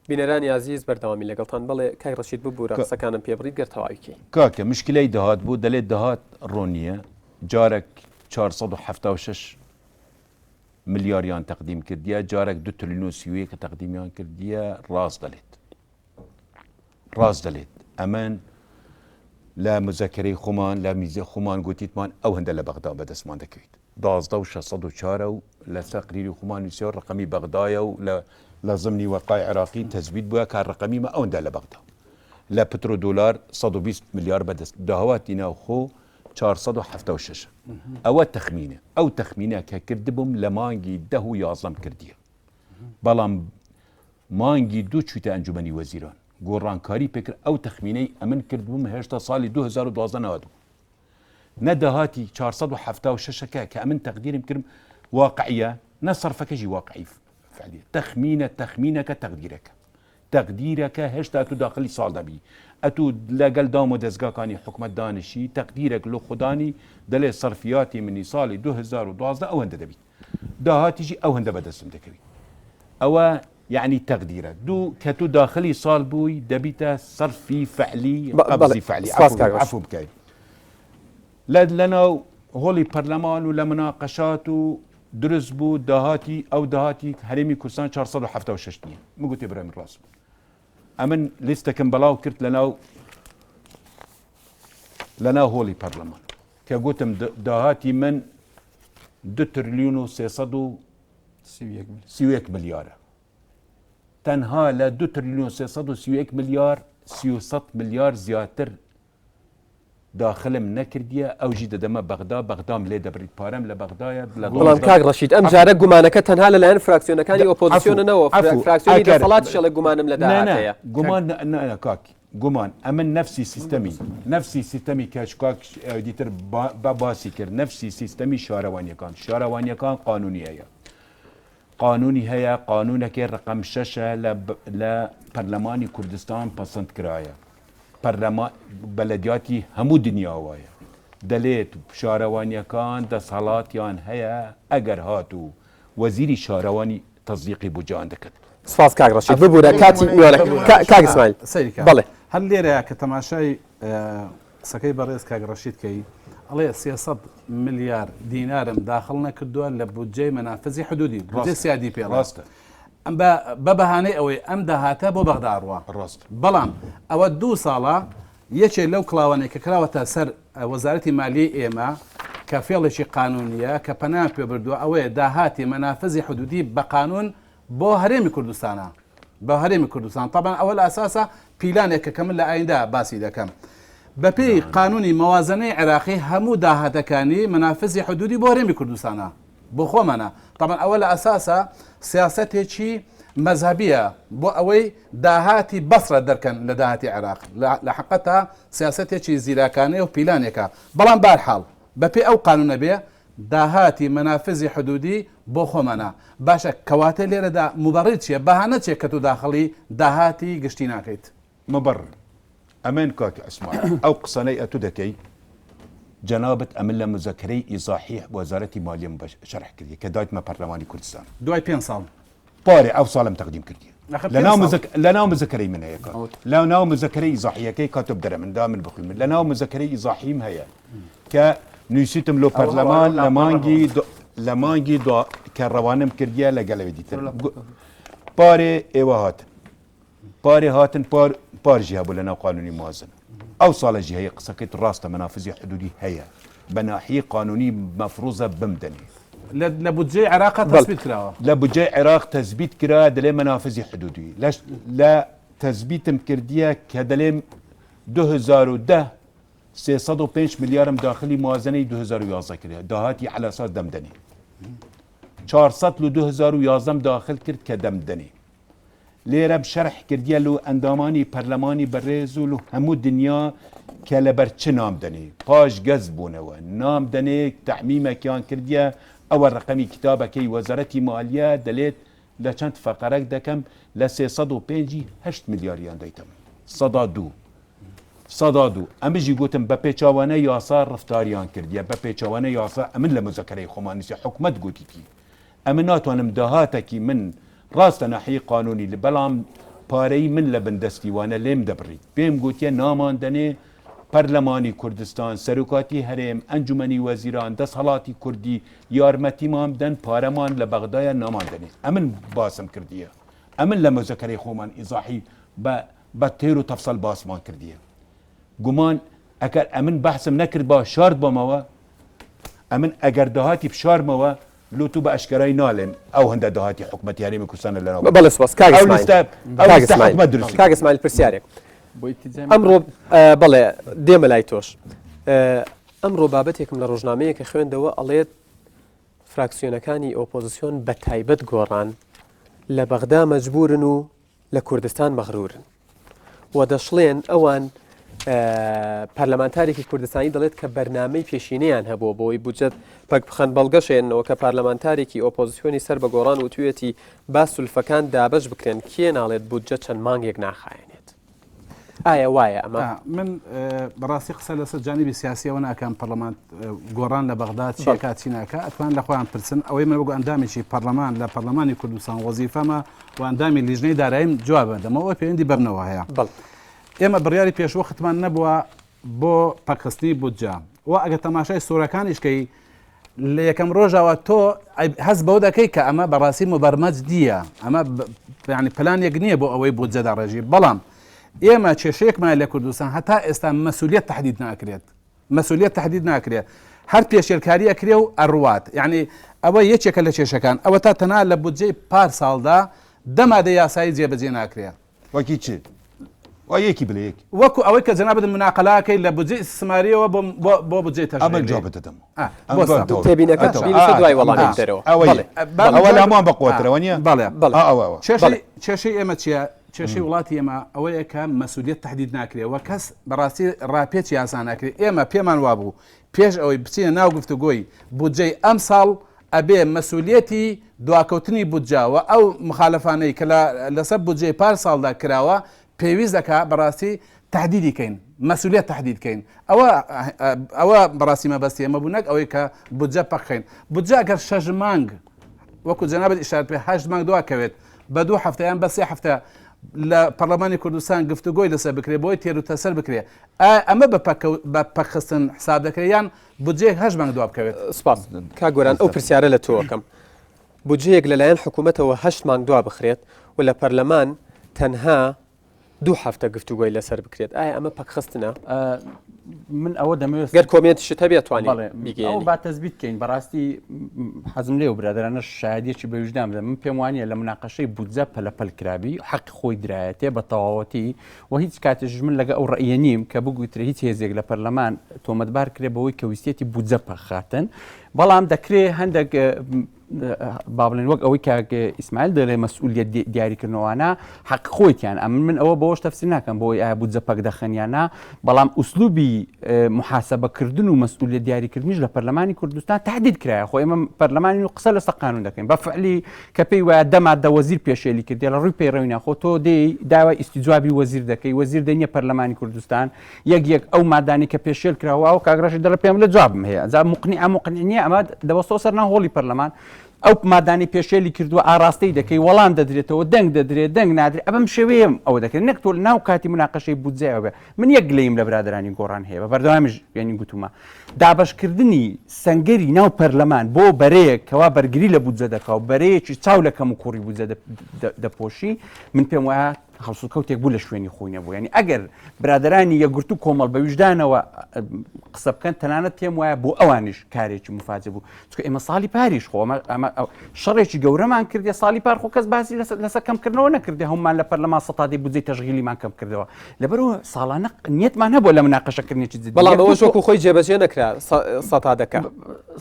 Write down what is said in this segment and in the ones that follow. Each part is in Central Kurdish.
بینەرانی ئازیز بەردەوامی لەگەڵتان بەڵێ کاک ڕەشید ببورە قسەکانم پێ بڕیت گەر تەواوی کەی. کاکە مشکلەی داهات بوو دەلێ داهات ڕوون نییە جارەک 476 ملیاریان تەقدیم کردیە جارەک 2 تریلیۆن و 31 تەقدیمیان کردیە ڕاست دەلێت ڕاست دەلێت ئەمن لە مزەکەرەی خۆمان لە میزە خۆمان گوتیتمان ئەو هەندە لە بەغدا بەدەستمان دەکەویت دازدە و 604 و لە تەقریری خۆمان نووسیەوە ڕقەمی بەغدایە و لە لە زمنی وەقای عێراقی تەزبیت بووە کار ڕقەمی مە ئەوەندە لە بەغدا لە پترۆ دۆلار 120 ملیار بەدەست داهاتی ناوخۆ 476 ئەوە تەخمینە ئەو تەخمینە کە کردبووم لە مانگی دە و یازدەم کردیە بەڵام مانگی دوو چوویتە ئەنجومەنی وەزیران گۆڕانکاری پێکرد ئەو تەخمینەی ئەمن کردبووم هێشتا ساڵی 2012 نەهاتبوو نە داهاتی 476 ەکە کە ئەمن تەقدیرم کردم واقعیە نە سەرفەکەشی واقعی فعلیە تەخمینە تەخمینەکە تەقدیرەکە تەقدیرەکە هێشتا تو داخلی ساڵ دەبی ئەتو لەگەل دام و دەزگاکانی حکومەت دانشی تەقدیرەک لۆ خودانی دەلێ سەرفیاتی منی ساڵی 2012 ئەوەندە دەبیت داهاتیشی ئەوەندە بەدەستم دەکەویت ئەوە یعنی تەقدیرە دوو کە تو داخلی ساڵ بووی دەبیتە سەرفی فعلی قەبزی فعلی عفو بکەی لە لەناو هۆڵی پەرلەمان و لە مناقەشات و دروست بوو داهاتی ئەو داهاتی هەرێمی کوردستان 476 نییە من گوتی برای من ڕاست بوو ئەمن لیستەکەم بەڵاو کرد لەناو لەناو هۆڵی پەرلەمان کە گوتم داهاتی من دو ترلیون و 331 ملیارە تەنها لە دو ترلیون 331 ملیار 300 ملیار زیاتر داخلم نەکردیە ئەوژی دەدەمە بەغدا بەغدام لێ دەبریت پارەم لە بەغدایە لە بەڵام کاک ڕەشید ئەم جارە گومانەکە تەنها لەلایەن فراکسیۆنەکانی ئۆپۆزیسیۆنەوە فراکسیۆنی دەسەڵاتیش ئەڵێ گومانم لە داهات هەیە. گومان نا کاک گومان ئەمن نەفسی سیستەمی نەفسی سیستەمی کەش کاک دیتر بە باسی کرد نەفسی سیستەمی شارەوانیەکان شارەوانیەکان قانونی هەیە قانونی هەیە قانونەکەی ڕقم شەشە لە پەرلەمانی کوردستان پەسەند کرایە پەرلەمان بەلەدیاتی هەموو دنیا وایە دەلێت شارەوانیەکان دەسهەڵاتیان هەیە ئەگەر هاتوو وەزیری شارەوانی تەزیقی بودجەیان دەکرد. سپاس کاک ڕەشید ببورە کاتی میوانە کاک ئیسماعیل سەیرکە بەڵێ. هەر لێرەیا کە تەماشای قسەکەی بەڕێز کاک ڕەشید کەی ئەڵێ 300 ملیار دینارم داخڵ نەکردووە لە بودجەی مەنافزی حدودی بودجەی سیادی پێ ڕاستە. بە بەهانەی ئەوەی ئەم داهاتە بۆ بەغدا ئەڕوا. ڕاستە. بەڵام ئەوە دوو ساڵە یەکێک لەو کڵاوانەی کە کراوەتە سەر وەزارەتی مالیەی ئێمە کە فێڵێکی قانونیە کە پەنایان پێ بردووە ئەوەیە داهاتی مەنافزی حدودی بە قانون بۆ هەرێمی کوردستانە بە هەرێمی کوردستان تەبعەن ئەوە لە ئەساسا پیلانێکە کە من لە ئایندە باسی دەکەم بەپێی قانونی مەوازەنەی عێراقی هەموو داهاتەکانی مەنافزی حدودی بۆ هەرێمی کوردستانە بۆ خۆمانە تەبعەن ئەوە لە ئەساسا سیاسەتێکی مەزهەبیە بۆ ئەوەی داهاتی بەسرە دەرکەن لە داهاتی عێراق لە حقەتا سیاسەتێکی زیراکانەیە و پیلانێکە بەڵام بارحاڵ بەپێی ئەو قانونە بێ داهاتی مەنافزی حدودی بۆ خۆمانە باشە کەواتە لێرەدا موبەڕیر چیە بەهانە چیە کە تۆ داخڵی داهاتی گشتی ناکەیت؟ مبرر ئەمن کاک عوسمان ئەو قسانەی ئەتو دەکەی جەنابت ئەمن لە مزەکەرەی ئیزاحی وەزارەتی مالیەم بە شەرح کردی کە دایتمە پەرلەمانی کوردستان دوای پێنج ساڵ پارێ ئەو ساڵم تەقدیم کردی ئەخە لە پێنج ناو ساڵ. مزەک لە ناو مزەکەرەی من هەیە کاک لە ناو مزەکەرەی ئیزاحیەکەی کاتۆ بدەرە من دا من بخوین من لە ناو مزەکەرەی ئیزاحیم هەیە کە نووسیتم لۆ پەرلەمان لە مانگی لە مانگی دو کە ڕەوانم کردیە لەگەڵەوەی دیتر پارێ ئێوە هاتن پارێ هاتن پار پار ژی هەبوو لە ناو قانونی موازنە ئەو ساڵە ژی هەیە قسەکەیت ڕاستە مەنافزی حدودی هەیە بە ناحیەی قانونی مەفروزە بمدەنێ. لە بودجەی عێراقا تەسبیت کراوە. لە بودجەی عێراق تەسبیت کرا دەلێ مەنافزی حدودی لەش لە تەسبیتم کردیە کە دەلێم 2010 305 ملیارم داخلی موازنەی 2011 کردە داهاتی عەلە ئەساس دەمدەنێ 400 لە 2011 داخل کرد کە دەمدەنێ لێرە شەرح کردیە لو ئەندامانی پەرلەمانی بەڕێز و لو هەموو دنیا کە لەبەر چ نام دەنێ پاش گەز بوونەوە نام دەنێ تەعمیمەکیان کردیە ئەوە ڕەقەمی کتابەکەی وەزارەتی مالیە دەلێت لە چەند فەقەرەک دەکەم لە 305 هەشت ملیاریان دەیتم سەدا دوو سەدا دوو ئەمژی گوتم بە پێچاوانە یاسا ڕفتاریان کردیە بە پێچاوانە یاسا ئەمن لە مزەکەرەی خۆمان نووسی حکومەت گوتیتی ئەمن ناتوانم داهاتەکی من ڕاستە ناحیەی قانونی بەڵام پارەی من لە بن دەستی وانە لێم دەبڕیت. پێم گوتیە نامان دەنێ، پەرلەمانی کوردستان، سەرۆکاتی هەرێم، ئەنجومەنی وەزیران، دەسهەڵاتی کوردی یارمەتیمان بدەن پارەمان لە بەغدایە نامان دەنێ. ئەمن باسم کردیە. ئەمن لە مۆزەکەرەی خۆمان ئیزاحی بە بە تێر و تەفسەل باسمان کردیە. گومان ئەگەر ئەمن بەحسم نەکردبا شاردبامەوە، ئەمن ئەگەر داهاتی بشارمەوە لۆ تۆ بە ئەشکەرای نالێم ئەو هەندە داهاتی حکومەتی هەرێمی کوردستانە لەناو بەڵێ سوپاس کاک ئەو ئیسماعیل لیستە ئەو کاک لیستە ئیسماعیل حکومەت دروستی کاک کرد. ئیسماعیل پرسیارێک بۆ ئیتیجامی ئەمڕۆ بەڵێ دێمە لای تۆش ئەمڕۆ بابەتێکم لە ڕۆژنامەیەکە خوێندەوە ئەڵێت فراکسیۆنەکانی ئۆپۆزیسیۆن بە تایبەت گۆڕان لە بەغدا مەجبورن و لە کوردستان مەغرورن و دەشڵێن ئەوان پەرلەمانتارێکی کوردستانی دەڵێت کە بەرنامەی پێشینەیان هەبووە بۆی بودجە پەک بخەن بەڵگەشێنەوە کە پەرلەمانتارێکی ئۆپۆزیسیۆنی سەر بە گۆڕان وتویەتی با سولفەکان دابەش بکرێن کێ ناڵێت بودجە چەند مانگێک ناخایەنێت ئایا وایە ئەمە؟ من بەڕاستی قسە لەسەر جانبی سیاسیەوە ناکەم پەرلەمان گۆڕان لە بەغدا چیەکە چی ناکە ئەتوان لە خۆیان پرسن ئەوەی من وەکو ئەندامێکی پەرلەمان لە پەرلەمانی کوردستان وەزیفەمە و ئەندامی لیژنەی داراییم جواب دەمەوە پەیوەندی بەمنەوە هەیە ئێمە بڕیاری پێشوەختمان نەبووە بۆ پەکخستنی بودجە و ئەگەر تەماشای سوورەکانیش کەی لە یەکەم ڕۆژەوە تۆ هەست بەوە دەکەی کە ئەمە بەڕاستی مبەرمەج نییە ئەمە ینی پلانێک نییە بۆ ئەوەی بودجە داڕێژی بەڵام ئێمە کێشەیەکمان لە کوردستان هەتا ئێستا مەسولیت تهدید ناکرێت مەسولیت تهدید ناکرێت هەر پێشێلکاری ئەکرێ و ئەڕوات یعنی ئەوە یەکێکە لە کێشەکان ئەوە تا تەنها لە بودجەی پار ساڵدا دەمادە یاسایی جێبەجێ ناکرێت وەکی چ؟ وا یەکی بلێ یەکی. وەکو ئەوەی کە جەنابت مناقەلە ئەکەی لە بودجەی ئیستسماریەوە بۆ بۆ بۆ بودجەی ئەمن تەشغیلی. جوابت دەدەمەوە. ئا ئەم بۆ بە تەواو. تێبینەکە ئا تەواو. بینوسە ئا دوای ئەم وەڵامی دروست. بدەرەوە. ئەوە بەڵێ. یە. با بەڵێ. ئەوە جواب لامان بە ئا قوەترە وەنیە؟ بەڵێ. بەڵێ. ئا ئەوە ئەوە. کێشەی بەڵێ. کێشەی ئێمە چییە؟ کێشەی وڵاتی ئێمە ئەوەیە کە مەسولیەت تەحدید ناکرێ و کەس بەڕاستی ڕاپێچ یاسا ناکرێ. ئێمە پێمان وابوو پێش ئەوەی بچینە ناو گفتوگۆی بودجەی ئەمساڵ ئەبێ مەسولیەتی دواکەوتنی بودجە و ئەو مخالەفانەی کە لە لەسەر بودجەی پار ساڵدا کراوە پێویست دەکا بەڕاستی تەحدیدی کەین مەسولیەت تەحدید کەین ئەوە ئەوە بەڕاستی مەبەستی ئێمە بوو نەک ئەوەی کە بودجە پەک خەین بودجە ئەگەر شەش مانگ وەکو جەنابت ئیشارەت پێ هەشت مانگ دوا کەوێت بە دوو هەفتە یان بە سێ هەفتە لە پەرلەمانی کوردستان گفتوگۆی لەسەر بکرێ بۆی تێر و تەسەر بکرێ ئایا ئەمە بە بە پەکخستن حساب دەکرێت یان بودجەیەک هەشت مانگ دوا بکەوێت. سپاس کاک گۆران ئەو پرسیارە لە تۆ ئەکەم بودجەیەک لەلایەن حکوومەتەوە هەشت مانگ دوا بخرێت و لە پەرلەمان تەنها دوو هەفتە گفتوگۆی لەسەر بکرێت ئایا ئەمە پەکخستنە؟ من ئەوە دەمەوێت گەر comment یشت هەبێت توانی بەڵێ بیگەیەنی. ئەو با تەزبیت کەین بەڕاستی حەزم لێ و برادەرانە شایدیەکی بە ویژدان بدەن من پێم وانە لە مناقەشەی بودجە پەلەپەل کرابی حەقی خۆی درایەتێ بە تەواوەتی و هیچ کاتێکیش من لەگە ئەو ڕەئیە نیم کە بگوترێ هیچ هێزێک لە پەرلەمان تۆمەتبار کرێ بەوەی کە ویستێتی بودجە پەخاتن بەڵام دەکرێ هەندێک با بڵێن وەک ئەوەی کاک ئیسماعیل دەڵێ مەسئولیت دیاریکردنەوانە حەق خۆیتیان ئەمن من ئەوە بەوەش تەفسیر ناکەم بۆی ئایا بودجە پەک دەخەن یان نا بەڵام ئوسلوبی محاسبەکردن و مەسئولیت دیاریکردنیش لە پەرلەمانی کوردستان تهدید کرایە خۆ ئێمە پەرلەمانی و قسە لەسەر قانون دەکەین بە فعلی کە پێی وایە دە ماددە وەزیر پێشێلی کردیە لە ڕووی پەیڕەوی ناخۆ تۆ دێی داوای ئیستیجوابی وەزیر دەکەی وەزیر دەنیە پەرلەمانی کوردستان یەک یەک ئەو مادانی کە پێشێل کراوە ئەو کاک ڕەشید دەڵێ پێم لە جوابم هەیە جا مقنیعە مقنیع نییە ئەمە دەوەستەوە سەر ناو هۆڵی پەرلەمان ئەو مادانی پێشێلی کردووە ئاراستەی دەکەی وەڵام دەدرێتەوە دەنگ دەدرێت دەنگ نادرێت ئەبم شێوەیە ئەوە دەکرێت نەک تۆ ناو کاتی مناقەشەی بودجەیەوە بێ من یەک گلەییم لە برادەرانی گۆڕان هەیە بە بەردەوامیش یعنی گوتومە دابەشکردنی سەنگەری ناو پەرلەمان بۆ بەرەیەک کەوا بەرگری لە بودجە دەکا و بەرەیەکی چاو لە کەموکوڕی بودجە دەپۆشی، من پێم وایە هەڵسوکەوتێک بوو لە شوێنی خۆی نەبوو. یانی ئەگەر برادەرانی یەکگرتوو کۆمەڵ بە ویژدانەوە قسە بکەن، تەنانەت پێم وایە بۆ ئەوانیش کارێکی موفاجە بوو. چونکە ئێمە ساڵی پاریش خۆ ئەمە شەڕێکی گەورەمان کردێ ساڵی پار خۆ کەس باسی لەسەر کەمکردنەوە نەکردێ هەمومان لە پەرلەمان سەتادەی بودجەی تەشغیلیمان کەم کردەوە. لەبەرئەوە ساڵانە نیەتمان هەبووە لە مناقەشەکردنێکی جدی بەڵام ئەوەش وەکو خۆی جێبەجێ نەکرا سەتادەکە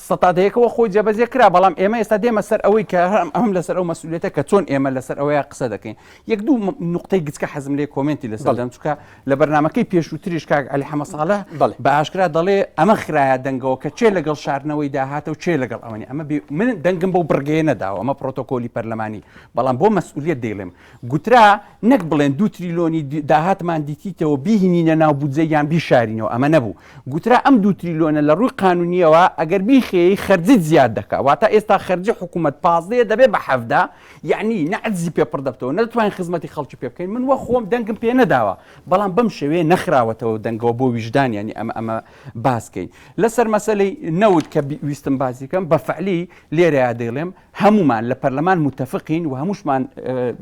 سەتادەیەکەوە خۆی جێبەجێ کرا بەڵام ئێمە ئێستا دێمە سەر ئەوەی کە ئەم لەسەر ئەو مەسئولیەتە کە چۆن ئێمە لەسەر ئەوەیە قسە دەکەین یەک دوو نقطەی گچکە حەزم لێ comment ی لەسەر دەم چکە لە بەرنمەکەی پێشووتریش کاک عەلی حەمە ساڵح بە ئاشکرا دەڵێ ئەمە خراە دەنگەوە کە چێ لەگەڵ شاردنەوەی داهاتە و چێ لەگەڵ ئەوەنی ئەمە من دەنگم بەو بڕگەیە نەداوە ئەمە پرۆتۆکۆلی پەرلەمانی بەڵام بۆ مەسئولیت دەیڵێم گوترا نەک بڵێن دوو تریلۆنی داهاتمان دیتیتەوە بیهینینە ناو بودجە یان بیشارینەوە ئەمە نەبوو گوترا ئەم دوو تریلۆنە لە ڕووی قانونیەوە ئەگەر بیخێی خەرجیت زیاد دەکا واتە ئێستا خەرجی حکوومەت پازدەیە دەبێ بە 17 یعنی نە عەجزی پێ پڕ دەبتەوە نە دەتوانین خزمەتی خەڵکی پێ بکەین. بکەین من وە خۆم دەنگم پێ نەداوە بەڵام بەم شێوەیە نەخراوەتەوە دەنگەوە بۆ ویژدان ینی ئەمە ئەمە باسکەین لەسەر مەسەلەی نەوت کە ویستم باسی بکەم بە فعلی لێرەیا دەیڵێم هەمومان لە پەرلەمان متفقین و هەمووشمان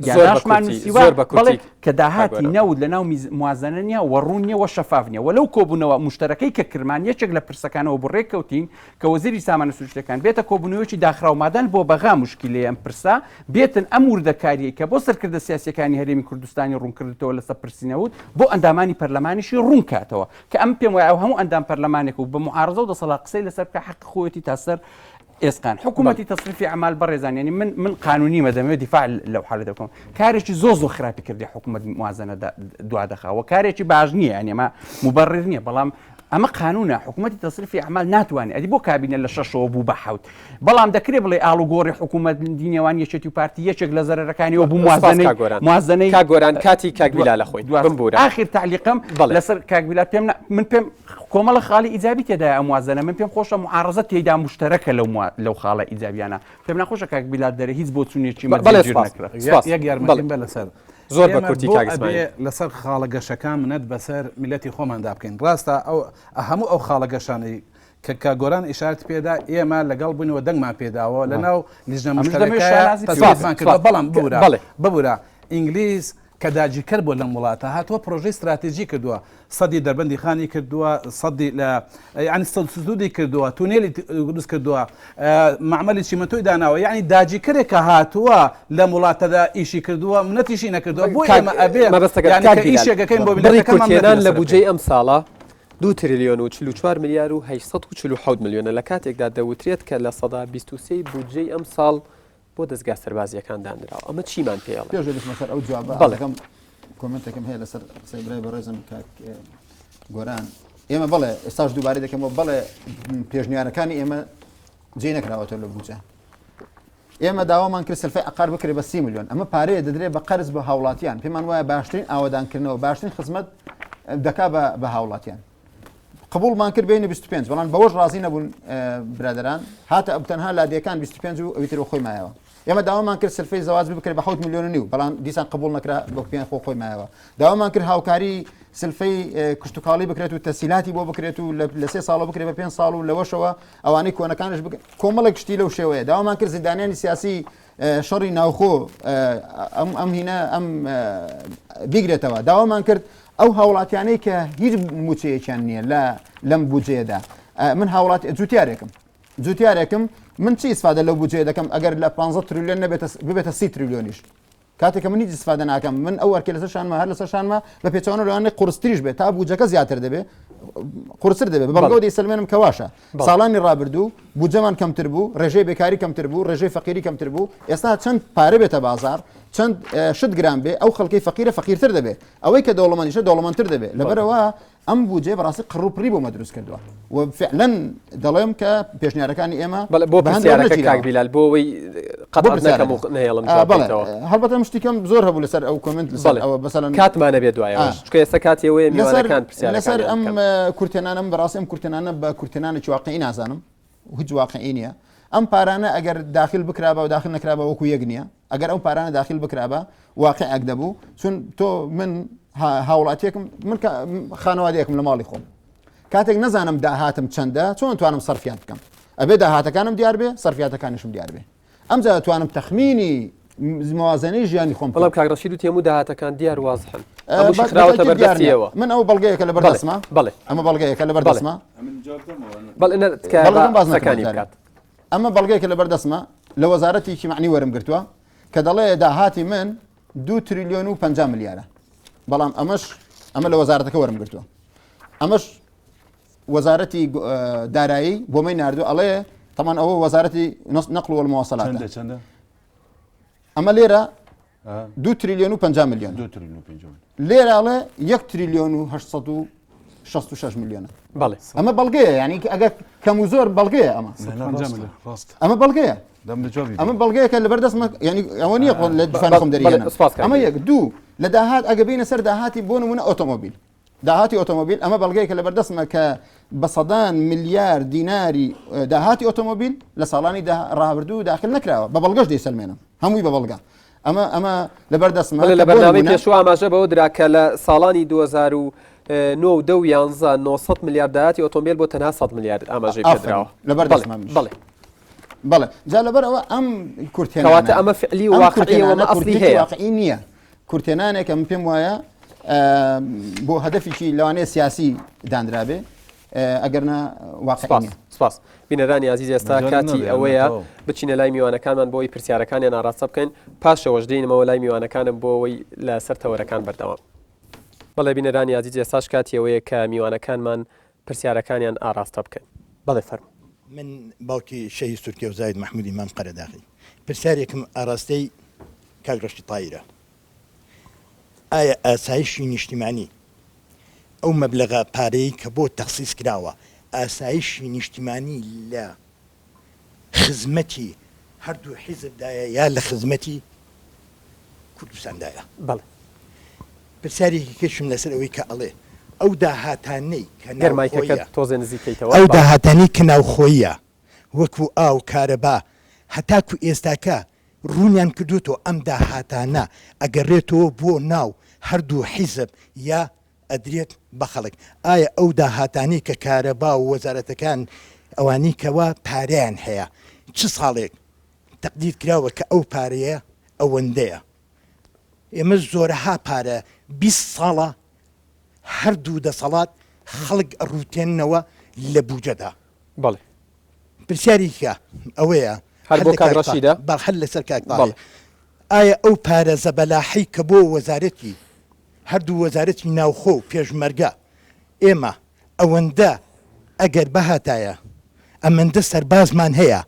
یاداشمان نووسیوە بەڵێ کە داهاتی نەوت لە ناو موازنە نییە و ڕوون نییە و شەفاف نییە و لەو کۆبوونەوە مشتەرەکەی کە کرمان یەکێک لە پرسەکانەوە بۆ ڕێککەوتین کە وەزیری سامانە سروشتیەکان بێتە کۆبوونەوەیەکی داخراو مادان بۆ بەغا موشکیلەیە ئەم پرسە بێتن ئەم وردەکاریەی کە بۆ سەرکردە سیاسیەکانی هەرێمی کوردستانی ڕوون کردتەوە لەسەر پرسی نەوت بۆ ئەندامانی پەرلەمانیشی ڕوون کاتەوە کە ئەم پێم وایە ئەو هەموو ئەندام پەرلەمانێک و بە معارزە و دەسەڵات قسەی لەسەر بکە حەقی خۆیەتی تا سەر ئێسقان حکوومەتی تەسریفی ئەعمال بەڕێزان یعنی من من قانونیمە دەمەوێت دیفاع لەو حالەتە بکەم کارێکی زۆر زۆر خراپی کردی حکوومەت موازنە دوا دەخا و کارێکی باش نییە یعنی ئەمە مبرر نییە بەڵام ئەمە قانونە حکوومەتی تەسریفی ئەعمال ناتوانێت ئەدی بۆ کابینە لە شەشەوە بوو بە حەوت بەڵام دەکرێت بڵێ ئاڵوگۆڕی حکوومەت نێوان یەکێتی و پارتی یەکێک لە زەرەرەکانیەوە بوو موازنەی موازنەی کاک گۆران کاتی کاک بیلال خۆی بمبورە ئاخر تەعلیقم لەسەر کاک بیلال پێم من پێم کۆمەڵە خاڵی ئیجابی تێدایە ئەم موازنە من پێم خۆشە معارەزە تێیدا مشتەرەکە لەو لەو خاڵە ئیجابیانە پێم ناخۆشە کاک بیلال دەرێ هیچ بۆچوونێکی بەڵێ سپاس یەک یارمەتیم بە لەسەر زۆر بە کورتی کاک ئیسماعیل. لەسەر خاڵە گەشەکان منەت بەسەر میلەتی خۆماندا بکەین ڕاستە ئەو هەموو ئەو خاڵە گەشانەی کە کاک گۆران ئیشارەتی پێدا ئێمە لەگەڵ بووین و دەنگمان پێداوە لە ناو لیژنە مشتەرەکە تەسویبمان کردووە بەڵام ببورە ببورە ئینگلیز کە داگیرکەر بووە لەم وڵاتە هاتووە پرۆژەی ستراتیجی کردووە سەدی دەربەندی خانی کردووە سەدی لە یعنی سەدسودی کردووە تونێلی دروست کردووە مەعمەلی چیمەنتۆی داناوە یعنی داگیرکەرێک کە هاتووە لەم وڵاتەدا ئیشی کردووە منەتیشی نەکردووە بۆ ئێمە ئەبێ مەبەستەکە یعنی کاک کە بیلال ئیشێکەکەین بۆ بڕی میللەتەکەمان منەتی کورتهێنان لە لەسەر بکەین. بودجەی ئەمساڵە دوو تریلیۆن و 44 ملیار و 847 ملیۆنە لە کاتێکدا دەوترێت کە 23% ی بودجەی ئەمساڵ بۆ دەزگا سەربازییەکان دانراوە ئەمە چیمان پێ ئەڵێ؟ پێش ئەوەی بچمە سەر ئەو جوابە بەڵێ. ئەزەکەم کۆمێنتێکم هەیە لەسەر قسەی برای بەڕێزم کاک گۆران ئێمە بەڵێ ئێستاش دووبارەی دەکەمەوە بەڵێ پێشنیارەکانی ئێمە جێ نەکراوەتەوە لە بودجە ئێمە داوامان کرد سلفەی عقار بکرێ بە سی میلیۆن ئەمە پارەیە دەدرێت بە قەرز بە هاوڵاتیان پێمان وایە باشترین ئاوەدانکردنەوە باشترین خزمەت دەکا بە هاوڵاتیان قبوڵمان کرد بینە 25 بەڵام بەوەش ڕازی نەبوون برادران هاتە ئەو تەنها لادێکان 25 و ئەوی تر خۆی مایەوە ئێمە داوامان کرد سلفەی زەواج بکرێت بە 7 میلیۆن و نیو بەڵام دیسان قبوڵ نەکرا بۆ پێ خۆ خۆی مایەوە داوامان کرد هاوکاری سلفەی کشتتوکاڵی بکرێت و تەسیلاتی بۆ بکرێت و لە سێ ساڵ بکرێت بە پێ ساڵ و لەوەشەوە ئەوانەی کۆنەکانش کۆمەڵێک شتی لەو شێوەیە داوامان کرد زیندانیانی سیاسی شەڕی ناوخۆ ئەم ئەم هینە ئەم بیگرێتەوە داوامان کرد ئەو هاوڵاتیانەی کە هیچ موچەیەکیان نییە لە لەم بودجەیەدا من هاوڵات جوتیارێکم جوتیارێکم من چی ئیسفادە لەو بودجەیە دەکەم ئەگەر لە 15 تریلیۆن نەبێتە ببێتە 30 تریلیۆنیش کاتێک کە من هیچ ئیسفادە ناکەم من ئەو ئەرکەی لەسەر شانمە هەر لەسەر شانمە بە پێچەوانە لەوانەیە قورستریش بێت تا بودجەکە زیاتر دەبێت قورستر دەبێت بە بەڵگەوە دەیسەلمێنم کە واشە ساڵانی ڕابردوو بودجەمان کەمتر بوو ڕێژەی بێکاری کەمتر بوو ڕێژەی فەقیری کەمتر بوو ئێستا چەند پارە بێتە بازار چەند شت گران بێ ئەو خەڵکی فەقیرە فەقیرتر دەبێت ئەوەی کە دەوڵەمەندیشە دەوڵەمەندتر دەبێت لەبەرەوە ئەم بودجەیە بەڕاستی قڕوپڕی بۆ مە دروست کردووە و فعلا دەڵێم کە پێشنیارەکانی ئێمە بەڵێ بۆ پرسیارەکە کاک بیلال بۆ ئەوەی قەتع نەکەم و نەهێڵم جواب بەڵێ هەڵبەتە ئەم شتیکەم زۆر هەبوو لەسەر ئەو کۆمنت لەسەر ئەوە بەسەلەن کاتمانە بێ دوایەوە چونکە ئێستا کاتی ئەوەیە میوانەکان پرسیارەکانیان لەسەر ئەم کورتێنانەم بەڕاستی ئەم کورتێنانە بە کورتێنانێکی واقعی نازانم هیچ واقعی نییە ئەم پارانە ئەگەر داخل بکرابا و داخل نەکرابا وەکو یەک نییە ئەگەر ئەو پارانە داخل بکرابا واقعێک دەبوو چون تۆ من هاوڵاتیەکم من خانەوادەیەکم لە ماڵی خۆم کاتێک نەزانم داهاتم چەندە چۆن توانم سەرفیان بکەم ئەبێ داهاتەکانم دیار بێ سەرفیاتەکانیشم دیار بێ ئەمجا توانم تەخمینی موازنەی ژیانی خۆم بەڵام کاک ڕەشید و تێمو داهاتەکان دیار وازحن هەمووشی خراوەتە بەردەستیەوە من ئەو بەڵگەیەکە لە بەردەستمە بەڵێ ئەمە بەڵگەیەکە لە بەردەستمە بەڵێ نە تکایە بەڵگەم باس نەکەم قسەکانی جارێ. بکات ئەمە بەڵگەیەکە لە بەردەستمە لە وەزارەتێکی معنی وەرم گرتووە کە دەڵێ داهاتی من دو تریلیۆن و 50 ملیارە بەڵام ئەمەش ئەمە لە وەزارەتەکە وەرم گرتووە ئەمەش وەزارەتی دارایی بۆ مەی ناردوو ئەڵێ تەمان ئەوە وەزارەتی نەقل والمواصلات چەندە چەندە ئەمە لێرە دو تریلیۆن و 50 میلیۆن دو تریلیۆن و 50 لێرە ئەڵێ یەک تریلیۆن و 866 میلیۆنە بەڵێ ئەمە بەڵگەیە یعنی ئەگەر کەم و زۆر بەڵگەیە ئەمە ڕاست ئەمە بەڵگەیە دەم لە جوابی ئەمە بەڵگەیەکە لەبەر دەستمە یعنی ئەوە نییە خۆ لە دوکانی خۆم دەریێنم سپاس کاک ئەمە یەک دوو لە داهات ئەگە بینە سەر داهاتی بۆ نمونە ئۆتۆمۆبیل داهاتی ئۆتۆمۆبیل، ئەمە بەڵگەیەکە لەبەردەستمە کە بە سەدان ملیار دیناری داهاتی ئۆتۆمۆبیل لە ساڵانی ڕابردوو داخل نەکراوە، بە بەڵگەش دەیسەلمێنم، هەمووی بە بەڵگە. ئەمە ئەمە لەبەر دەستمە بەڵێ لە بەرنامەی پێشوو ئاماژە بەوە درا کە لە ساڵانی 2009 و 10 و 11 900 ملیار داهاتی ئۆتۆمبیل بۆ تەنها 100 ملیار ئاماژەی پێدراوە لەبەر دەستمە بەڵێ بەڵێ جا لەبەر ئەوە ئەم کورتێنانە کەواتە ئەمە فعلی و ئەم واقعیە و کورتێنانە ئەمە ئەسلی کورتێکی هەیە واقعی نییە کورتێنانێکە من پێم وایە بۆ هەدەفێکی لەوانەیە سیاسی دانرابێ ئەگەرنا واقعی سپاس نییە. سپاس بینەرانی ئازیز ئێستا مەجالم کاتی نابێ، ئەوەیە تەواو. بچینە لای میوانەکانمان بۆ ئەوەی پرسیارەکانیان ئاراستە بکەین پاشەوەش دێینەوە لای میوانەکانم بۆ ئەوەی لەسەر تەوەرەکان بەردەوام بەڵێ بینەرانی ئازیز ئێستاش کاتی ئەوەیە کە میوانەکانمان پرسیارەکانیان ئاراستە بکەن بەڵێ فەرموو. من باوکی شەهید سورکێو زاهید مەحمودی مام قەرەداغی پرسیارێکم ئاراستەی کاک ڕەشید تایرە ئایا ئاسایشی نیشتیمانی ئەو مەبلەغە پارەی کە بۆ تەخسیس کراوە ئاسایشی نیشتیمانی لە خزمەتی هەردوو حیزبدایە یا لە خزمەتی کوردستاندایە؟ بەڵێ. پرسیارێکی کەشم لەسەر ئەوەی کە ئەڵێ ئەو داهاتانەی کە گەر مایکەکەت ناوخۆیە تۆزێ نزیک کەیتەوە. ئەو بەڵێ. داهاتانەی کە ناوخۆییە وەکو ئاو، کارەبا هەتاکو ئێستاکە ڕوونیان کردووەتەوە ئەم داهاتانە ئەگەڕێتەوە بۆ ناو هەردوو حیزب یا ئەدرێت بە خەڵک؟ ئایا ئەو داهاتانەی کە کارەبا و وەزارەتەکان ئەوانەی کەوا پارەیان هەیە چ ساڵێک تەقدیر کراوە کە ئەو پارەیە ئەوەندەیە؟ ئێمە زۆرەها پارە 20 ساڵە هەردوو دەسەڵات خەڵک ئەڕووتێننەوە لە بوجەدا. بەڵێ. پرسیاری کە ئەوەیە هەر بۆ کاک ڕەشیدە؟ بەڵێ هەر لەسەر کاک تاهیر. ئایا ئەو پارە زەبەلاحەی کە بۆ وەزارەتی هەردوو وەزارەتی ناوخۆ و پێشمەرگە ئێمە ئەوەندە ئەگەر بهاتایە ئەمەندە سەربازمان هەیە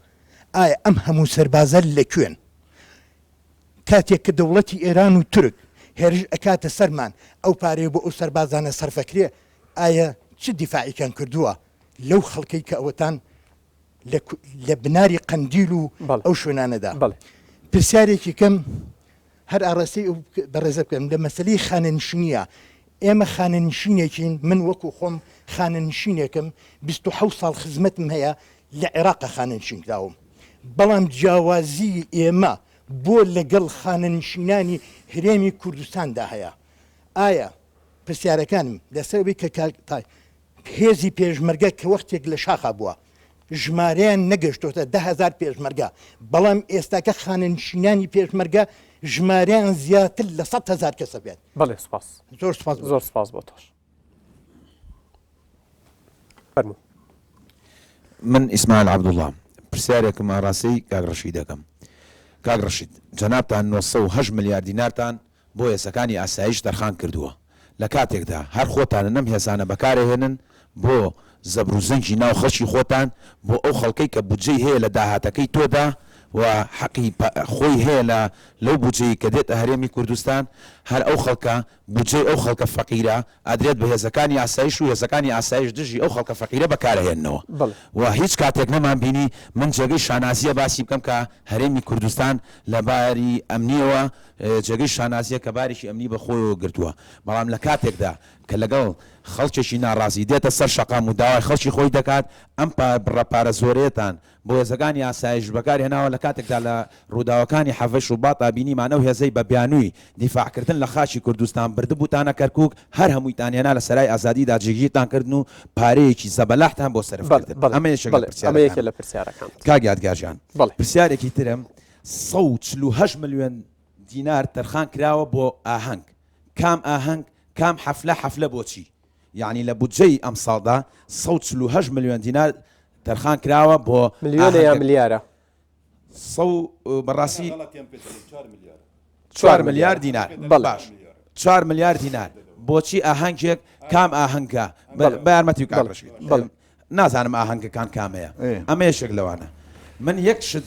ئایا ئەم هەموو سەربازە لە کوێن؟ کاتێک کە دەوڵەتی ئێران و تورک هێرش ئەکاتە سەرمان ئەو پارەیە بۆ ئەو سەربازانە سەرفەکرێ ئایا چ دیفاعێکیان کردووە لەو خەڵکەی کە ئەوەتان لە بناری قەندیل و ئەو شوێنانەدا پرسیارێکی کەم هەر ئاڕاستەی ئەو بەڕێزە بکەم لە مەسەلەی خانەنشینیە ئێمە خانەنشینێکین من وەکو خۆم خانەنشینێکم 27 ساڵ خزمەتم هەیە لە عێراق خانەنشین کراوم بەڵام جیاوازی ئێمە بۆ لەگەڵ خانەنشینانی هەرێمی کوردستاندا هەیە ئایا پرسیارەکانم لەسەر ئەوەی کە کاک هێزی پێشمەرگە کە وەختێک لە شاخا بووە ژمارەیان نەگەشتۆتە 10هزار پێشمەرگە بەڵام ئێستاکە خانەنشینانی پێشمەرگە ژمارەیان زیاتر لە 100 هزار کەسە بێت. بەڵێ سوپاس. زۆر سوپاس بۆ زۆر سوپاس بۆ تۆش. فەرموو. من ئیسماعیل عەبدوڵڵام پرسیارێکم ئاڕاستەی کاک ڕەشید دەکەم کاک ڕەشید جەنابتان 908 ملیار دینارتان بۆ هێزەکانی ئاسایش تەرخان کردووە، لە کاتێکدا هەر خۆتانن ئەم هێزانە بەکارئەهێنن بۆ زەبر و زەنگی ناو خەڵکی خۆتان، بۆ ئەو خەڵکەی کە بودجەی هەیە لە داهاتەکەی تۆدا و حەقی خۆی هەیە لە لەو بودجەی کە دێتە هەرێمی کوردستان، هەر ئەو خەڵکە بودجەی ئەو خەڵکە فەقیرە ئەدرێت بە هێزەکانی ئاسایش و هێزەکانی ئاسایش دژی ئەو خەڵکە فەقیرە بەکارئەهێننەوە و هیچ کاتێک نەمانبینی من جێگەی شانازیە باسی بکەم کە هەرێمی کوردستان لە باری ئەمنیەوە جێگەی شانازیە کە بارێکی ئەمنی بە خۆیەوە گرتووە، بەڵام لە کاتێکدا کە لەگەڵ خەڵکێکی ناڕازی دێتە سەر شەقام و داوای خەڵکی خۆی دەکات، ئەم بڕە پارە زۆرەیەتان بۆ هێزەکانی ئاسایش بەکار هێناوە، لە کاتێکدا لە ڕووداوەکانی حەڤەی شوباتا بینیمان ئەو هێزەی بە بیانووی دیفاعکردن لە خاکی کوردستان بردبووتانە کەرکووک، هەر هەموویتان هێنا لە سەرای ئازادیدا جێگیرتان کردن و پارەیەکی زەبەلاحتان بۆ سەرف کردن. ئەمە یەکێک لە پرسیارەکانمە. کاک یادگار گیان پرسیارێکی ترم، 148 ملیۆن دینار تەرخان کراوە بۆ ئاهەنگ، کام ئاهەنگ، کام حەفلە، حەفلە بۆ چی؟ یەعنی لە بودجەی ئەمساڵدا 148 ملیۆن دینار تەرخان کراوە بۆ ملیۆنە یا ملیارە؟ سە و بەڕاستی چوار ملیار دینار باش چوار ملیار دینار بۆچی ئاهەنگێک کام ئاهەنگە بە یارمەتی کاک ڕەشید نازانم ئاهەنگەکان کامەیە ئەمە یەکێک لەوانە من یەک شت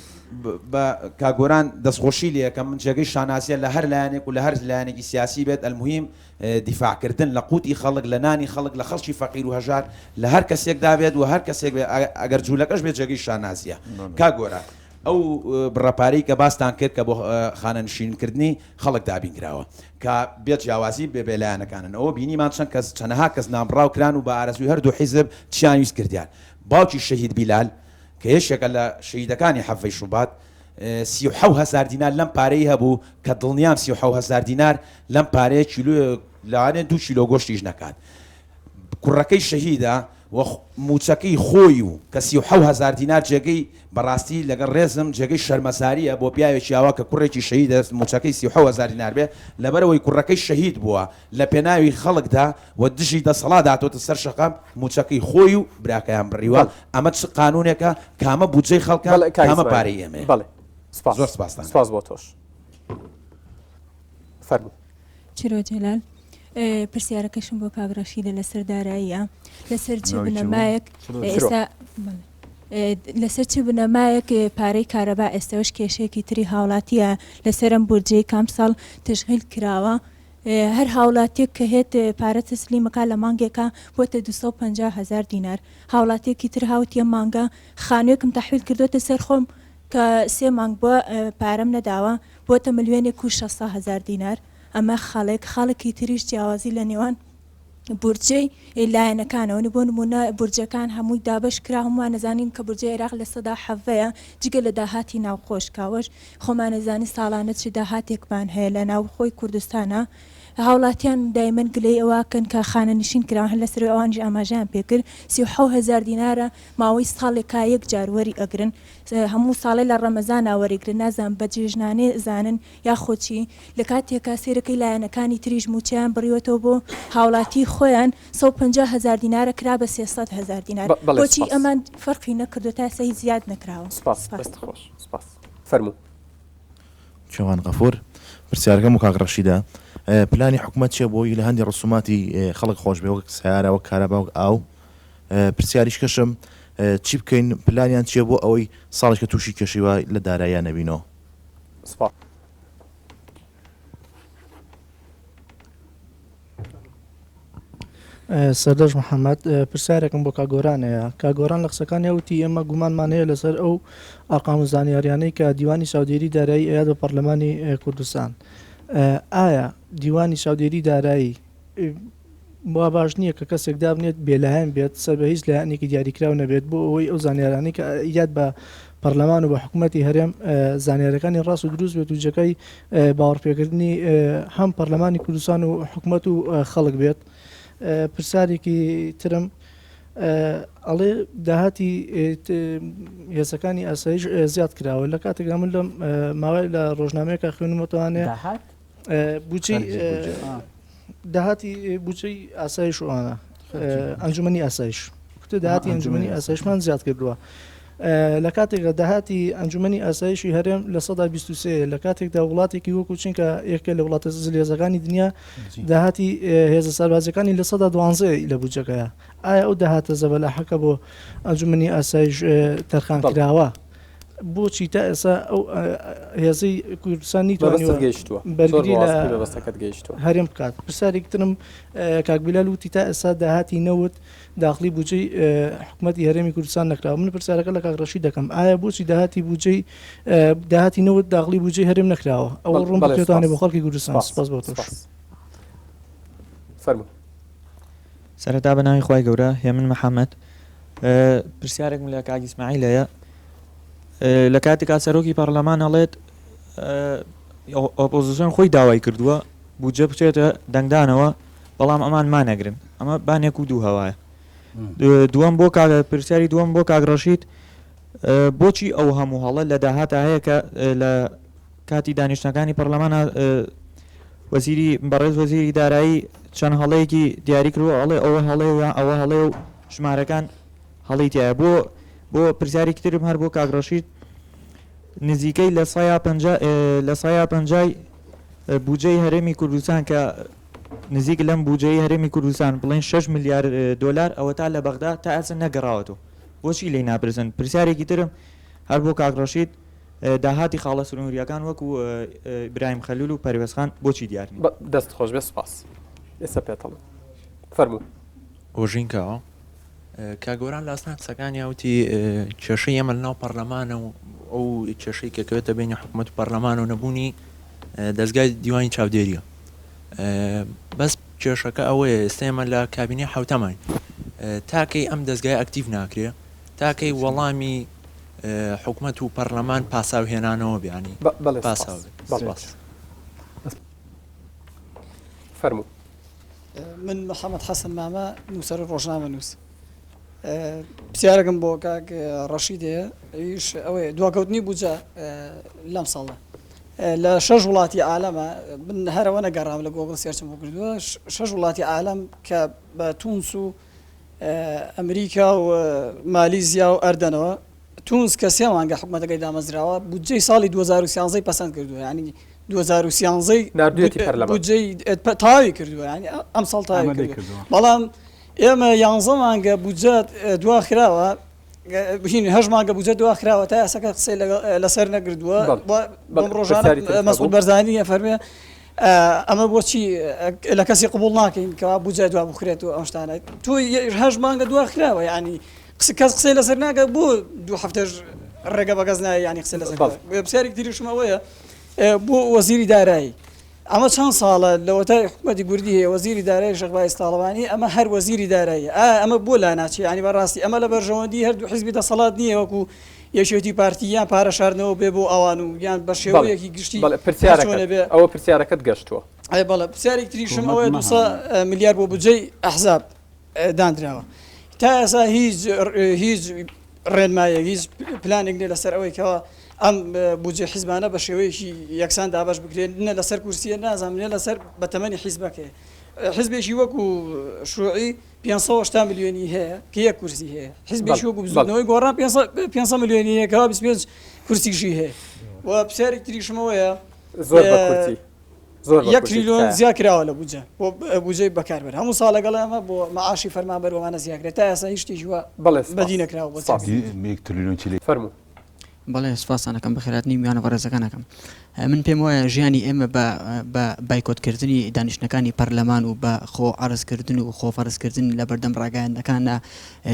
بە کاک گۆران دەستخۆشی لێ یەکەم من جێگەی شانازیە لە هەر لایەنێک و لە هەر لایەنێکی سیاسی بێت المهم دیفاعکردن لە قوتی خەڵک لە نانی خەڵک لە خەڵکی فەقیر و هەژار لە هەر کەسێکدا بێت و هەر کەسێک بێت ئەگەر جوولەکەش بێت جێگەی شانازیە کاک گۆران ئەو بڕە پارەی کە باستان کرد کە بۆ خانەنشینکردنی خەڵک دابین کراوە کە بێ جیاوازی بێ بێ لایەنەکانن ئەوە بینیمان چەند کەس چەنەها کەس نانبڕاو کران و بە ئارەزووی هەردوو حیزب چیان ویست کردیان باوکی شەهید بیلال کە یەکێکە لە شەهیدەکانی حەڤەی شوبات. 37 هەزار دینار لەم پارەی هەبوو کە دڵنیام 37 هەزار دینار لەم پارەیە کیلۆ لەوانەیە دوو کیلۆ گۆشتیش نەکات کوڕەکەی شەهیدە و موچەکەی خۆی و کە 37 هەزار دینار جێگەی بەڕاستی لەگەڵ ڕێزم جێگەی شەرمەزاریە بۆ پیاوێکی ئاوا کە کوڕێکی شەهیدە موچەکەی 37 هەزار دینار بێ لەبەرئەوەی کوڕەکەی شەهید بووە لە پێناوی خەڵکدا و دژی دەسەڵات هاتۆتە سەر شەقام موچەکەی خۆی و براکەیان بڕیوە ئەمە چ قانونێکە کامە بودجەی خەڵکە کامە پارەی ئێمەیە بەڵێ سپاس زۆر سپاستان سپاس بۆ تۆش فەرموو. چرۆ جەلال پرسیارەکەشم بۆ کاک ڕەشیدە لەسەر داراییە لەسەر چ بنەمایەک ئێستا لەسەر چ بنەمایەک پارەی کارەبا ئێستەوەش کێشەیەکی تری هاوڵاتیە لەسەرم بورجەی کام ساڵ تشغیل کراوە هەر هاوڵاتیەک کە هێت پارە تەسلیمەکا لە مانگێکا بۆتە 250 هەزار دینار هاوڵاتیەکی تر هاوت یە مانگە خانوێکم تەحویل کردۆتە سەر خۆم کە سێ مانگ بوە پارەم نەداوە بۆتە ملیۆنێک و شەسە هەزار دینار ئەمە خاڵێک خاڵێکی تریش جیاوازی لە نێوان بورجەی لایەنەکانەوە بۆ نمونە بورجەکان هەمووی دابەش کرا هەمووان نەزانین کە بورجەی عێراق 17%ەیە جگە لە داهاتی ناوخۆش کاوەش خۆمان نەزانین ساڵانە چ داهاتێکمان هەیە لە ناوخۆی کوردستانە هاوڵاتیان دایمەن گلەی ئەوەکەن کە خانەنشین کراون هەر لەسەر ئەوانیش ئاماژەیان پێکرد 37 هەزار دینارە ماوەی ساڵێکا یەک جار وەری ئەگرن هەموو ساڵێ لە ڕەمەزانا وەریگرن نازانم بە جێژنانێ زانن یاخۆ چی لە کاتێکا سەیرەکەی لایەنەکانی تریش موچەیان بڕیوەتەوە بۆ هاوڵاتی خۆیان 150 هەزار دینارە کرا بە 300 هەزار دینار بەڵێ بۆچی سپاس. ئەمان فەرقی نەکردوە تا ئێستا هیچ زیاد نەکراوە سپاس سپاس. دەست خۆش سپاس فەرموو. کێوان غەفور، پرسیارەکەم بۆ کاک ڕەشیدە، پلانی حکومەت چیە بۆی لە هەندی ڕسوماتی خەڵک خۆش بێ وەک سەیارە وەک کارەبا وەک ئاو، پرسیاریش کەشم چی بکەین پلانیان چیە بۆ ئەوەی ساڵێکە توشی کێشەی وا لە داراییا نەبینەوە؟ سپاس. سەردەشت محەمەد، پرسیارێکم بۆ کاک گۆران هەیە. کاک گۆران لە قسەکانیا وتی ئێمە گومانمان هەیە لەسەر ئەو ئەرقام و زانیاریانەی کە دیوانی چاودێری دارایی ئەیات بە پەرلەمانی کوردستان. ئایا دیوانی چاودێری دارایی وا باش نییە کە کەسێک دابنێت بێلایەن بێت سەر بە هیچ لایەنێکی دیاریکراو نەبێت بۆ ئەوەی ئەو زانیارانەی کە ئەیات بە پەرلەمان و بە حکوومەتی هەرێم زانیارەکانی ڕاست و دروست بێت و جێگای باوەڕپێکردنی هەم پەرلەمانی کوردستان و حکومەت و خەڵک بێت. پرسیارێکی ترم ئەڵێ داهاتی هێزەکانی ئاسایش زیاد کراوە لە کاتێکدا من لەم ماوەی لە ڕۆژنامەیەکە خوێنمەتوانێ داهات بودجەی داهاتی بودجەی ئاسایش و ئەوانە ئەنجومەنی ئاسایش کوتە داهاتی ئەنجومەنی ئاسایشمان زیاد کردووە لە کاتێکدا داهاتی ئەنجومەنی ئاسایشی هەرێم لە سەدا 23 لە کاتێکدا وڵاتێکی وەکو چین کە یەکێ لە وڵاتە زلێزەکانی دنیا داهاتی هێزە سەربازیەکانی لە سەدا دوانزە لە بودجەکەیە ئایا ئەو داهاتە زەبەلاحەکە بۆ ئەنجومەنی ئاسایش تەرخان کراوە بۆچی تا ئێستا ئەو هێزەی کوردستان نیتوانیوە گەیشتووە بەرگری لە مەبەستەکەت گەیشتووە هەرێم بکات پرسیارێکی ترم کاک بیلال وتی تا ئێستا داهاتی نەوت داخلی بودجەی حکومەتی هەرێمی کوردستان نەکراوە من پرسیارەکە لە کاک ڕەشید دەکەم ئایا بۆچی داهاتی بودجەی داهاتی نەوت داخلی بودجەی هەرێم نەکراوە ئەوە ڕوون بکرێتوانێ بۆ خەڵکی کوردستان سپاس بۆ تۆش فەرموو. سەرەتا بە ناوی خوای گەورە هێمن محەمەد پرسیارێکم لە کاک ئیسماعیل هەیە لە کاتێکا سەرۆکی پەرلەمان ئەڵێت ئۆپۆزیسیۆن خۆی داوای کردووە بودجە بچێتە دەنگدانەوە بەڵام ئەمان مانەگرن ئەمە بانێک و دوو هەوایە دووەم بۆ کاک پرسیاری دووەم بۆ کاک ڕەشید بۆچی ئەو هەموو هەڵە لە داهاتا هەیە کە لە کاتی دانیشتنەکانی پەرلەمانا وەزیری بەڕێز وەزیری دارایی چەند هەڵەیەکی دیاری کردووە ئەڵێ ئەوە هەڵەیە یان ئەوە هەڵەیە و ژمارەکان هەڵەی تیایە بۆ بۆ پرسیارێکی ترم هەر بۆ کاک ڕەشید نزیکەی لە سەیا پەنجا لە سەیا پەنجای بودجەی هەرێمی کوردستان کە نزیک لەم بودجەی هەرێمی کوردستان بڵێن 6 ملیار دۆلار ئەوەتا لە بەغدا تا ئێستا نەگەڕاوەتەوە بۆچی لێی ناپرسن پرسیارێکی ترم هەر بۆ کاک ڕەشید داهاتی خاڵە سنوورییەکان وەکو ئیبراهیم خەلیل و پەروێز خان بۆچی دیار نین؟ دەست خۆش بێ سوپاس. ئێستا پێتەڵێم. فەرموو. ئۆژین کاوە، کاک گۆران لە ئەسنا قسەکانیا وتی کێشەی ئێمە لەناو پەرلەمانە و ئەو کێشەی کە کەوێتە بینی حکوومەت و پەرلەمان و نەبوونی دەزگای دیوانی چاودێریە بەس کێشەکە ئەوەیە ئێستا ئێمە لە کابینەی حوتەماین تاکەی ئەم دەزگای ئەکتیڤ ناکرێ تاکەی وەڵامی. حکومەت و پەرلەمان پاساو هێنانەوە بێ ینی بەڵێ پاساو سپاس. فەرموو. من محەممەد حەسەن مامە نووسەر و ڕۆژنامەنووس پرسیارێکم بۆ کاک ڕەشید هەیە ئەویش ئەوەیە دواکەوتنی بودجە لەم ساڵە لە شەش وڵاتی عالەمە من هەرەوە نەگەڕام لە گۆگڵ search م بۆ کردووە شەش وڵاتی عالەم کە بە تونس و ئەمریکا و مالیزیا و ئەردەنەوە تونس کە سێ مانگە حکومەتەکەی دامەزراوە بودجەی ساڵی 2013 پەسەند کردووە یعنی 2013 ناردویەتی پەرلەمان بودجەی تەواوی کردووە یعنی ئەم ساڵ تەواوی کردووە بەڵام ئێمە یانزە مانگە بودجە دواخراوە هین هەشت مانگە بودجە دواخراوە تا ئێستا کەس قسەی لەسەر نەکردووە بەم ڕۆژانە مەسعود بەرزانی ئەفەرمێ ئەمە بۆچی لە کەسی قبوڵ ناکەین کەوا بودجە دوا بخرێت و ئەم شتانە تۆ هەشت مانگە دواخراوە یعنی قسە کەس قسەی لەسەر ناکە بۆ دوو هەفتەش ڕێگە بە کەس نایە یعنی قسەی لەسەر پرسیارێکی تریشم ئەوەیە بۆ وەزیری دارایی ئەمە چەند ساڵە لەوەتای حکومەتی کوردی هەیە وەزیری دارایی شێخ بایز تاڵەبانی ئەمە هەر وەزیری داراییە ئایا ئەمە بۆ لا ناچێ یانی بەڕاستی ئەمە لە بەرژەوەندی هەردوو حیزبی دەسەڵات نییە وەکو یەکێتی پارتی یان پارە شاردنەوە بێ بۆ ئەوان و یان بە شێوەیەکی گشتی بەڵێ پرسیارەکەت بێ ئەوە پرسیارەکەت گەشتووە. ئەی بەڵێ پرسیارێکی تریشم ئەوەیە 200 ملیار بۆ بودجەی ئەحزاب دانراوە تا ئێستا هیچ هیچ ڕێنمایەک هیچ پلانێک نیە لەسەر ئەوەی کەوا ئەم بودجەی حیزبانە بە شێوەیەکی یەکسان دابەش بکرێن نە لەسەر کورسیە نازانم نە لەسەر بە تەمەنی حیزبەکەی حیزبێکی وەکو شوعی 580 ملیۆنی هەیە کە یەک کورسی هەیە حیزبێکی وەکو بزوتنەوەی گۆڕان 500 ملیۆنی هەیە کەوا 25 کورسیشی هەیە و پرسیارێکی تریشمەوەیە زۆر بە کورتی زۆر یەک تریلیۆن زیاد کراوە لە بودجە بۆ بودجەی بەکاربەر هەموو ساڵ لەگەڵ ئەمە بۆ مەعاشی فەرمانبەر وانە زیاد کرێت تا ئێستا هیچ شتێکی وا بەدی نەکراوە بۆ یەک تریلیۆن چی لێ فەرموو. بەڵێ سوپاستان ئەکەم بەخێرهاتنی میوانە بەڕێزەکان ئەکەم من پێم وایە ژیانی ئێمە بە بە بایکۆتکردنی دانیشتنەکانی پەرلەمان و بە خۆ عەرزکردن و خۆ فەرزکردن لە بەردەم ڕاگەیاندنەکانە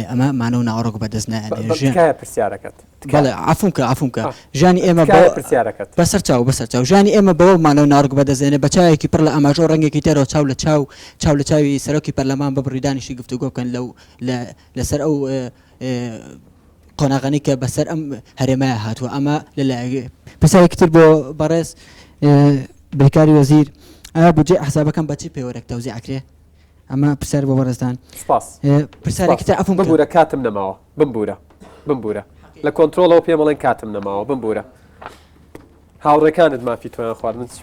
ئەمە مانا و ناوەڕۆک بەدەست نایەنێ ژیان تکایە پرسیارەکەت بەڵێ عەفوم کە عەفوم کە ژیانی ئێمە تکایە پرسیارەکەت. بەسەر چاو بەسەر چاو ژیانی ئێمە بەوە مانا و ناوەڕۆک بەدەست دێنێ بە چاوێکی پڕ لە ئاماژە و ڕەنگێکی تێرەوە چاو لە چاو چاو لە چاوی سەرۆکی پەرلەمان ببڕی دانیشی گفتوگۆ بکەن لەو لە لەسەر ئەو قۆناغانەی کە بەسەر ئەم هەرێمایە هاتووە ئەمە لە لایەک پرسیارێکی تر بۆ بەڕێز بریکاری وەزیر ئایا بودجەی ئەحزابەکان بە چ پێوەرێک تەوزیع ئەکرێ؟ ئەمە پرسیار بۆ بەڕێزتان. سپاس. پرسیارێکی تر عەفوم بکە. ببورە کاتم نەماوە بمبورە بمبورە لە کۆنترۆڵەوە پێم ئەڵێن کاتم نەماوە بمبورە هاوڕێکانت مافی تۆیان خوارد من چی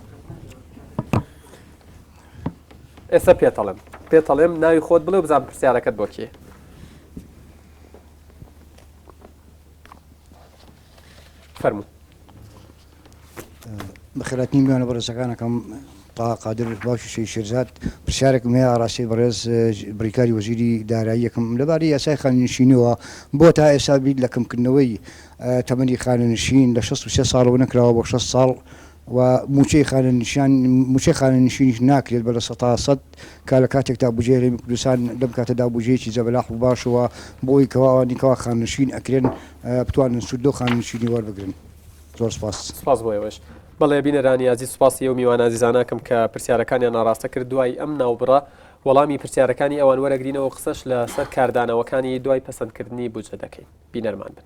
ئێستا پێتەڵێم پێتەڵێم ناوی خۆت بڵێ و بزانم پرسیارەکەت بۆ کێ فەرموو. بەخێرهاتنی میوانە بەڕێزەکان ئەکەم تاها قادر باوکی شەهید شێرزاد پرسیارێکم هەیە ئاراستەی بەڕێز بریکاری وەزیری دارایی ئەکەم لەبارەی یاسای خانەنشینیەوە بۆ تا ئێستا بیر لە کەمکردنەوەی تەمەنی خانەنشین لە 63 ساڵەوە نەکراوە بۆ 60 ساڵ و مووچەی خانەنشیان مووچەی خانەنشینیش ناکرێت بە 100% کە لە کاتێکدا بودجەی هەرێمی کوردستان لەم کاتەدا بودجەیەکی زەبەلاح و باشەوە بۆ ئەوەی کەوا ئەوانەی کەوا خانەنشین ئەکرێن بتوانن سوود لەو خانەنشینی وەربگرن. زۆر سپاس. سپاس بۆ ئێوەش. بەڵێ بینەرانی ئازیز سپاسی ئەو میوانە ئازیزانە ئەکەم کە پرسیارەکانیان ئاڕاستە کرد دوای ئەم ناوبڕە وەڵامی پرسیارەکانی ئەوان وەرەگرینەوە قسەش لە سەر کاردانەوەکانی دوای پەسەندکردنی بودجە دەکەین بینەرمان بن.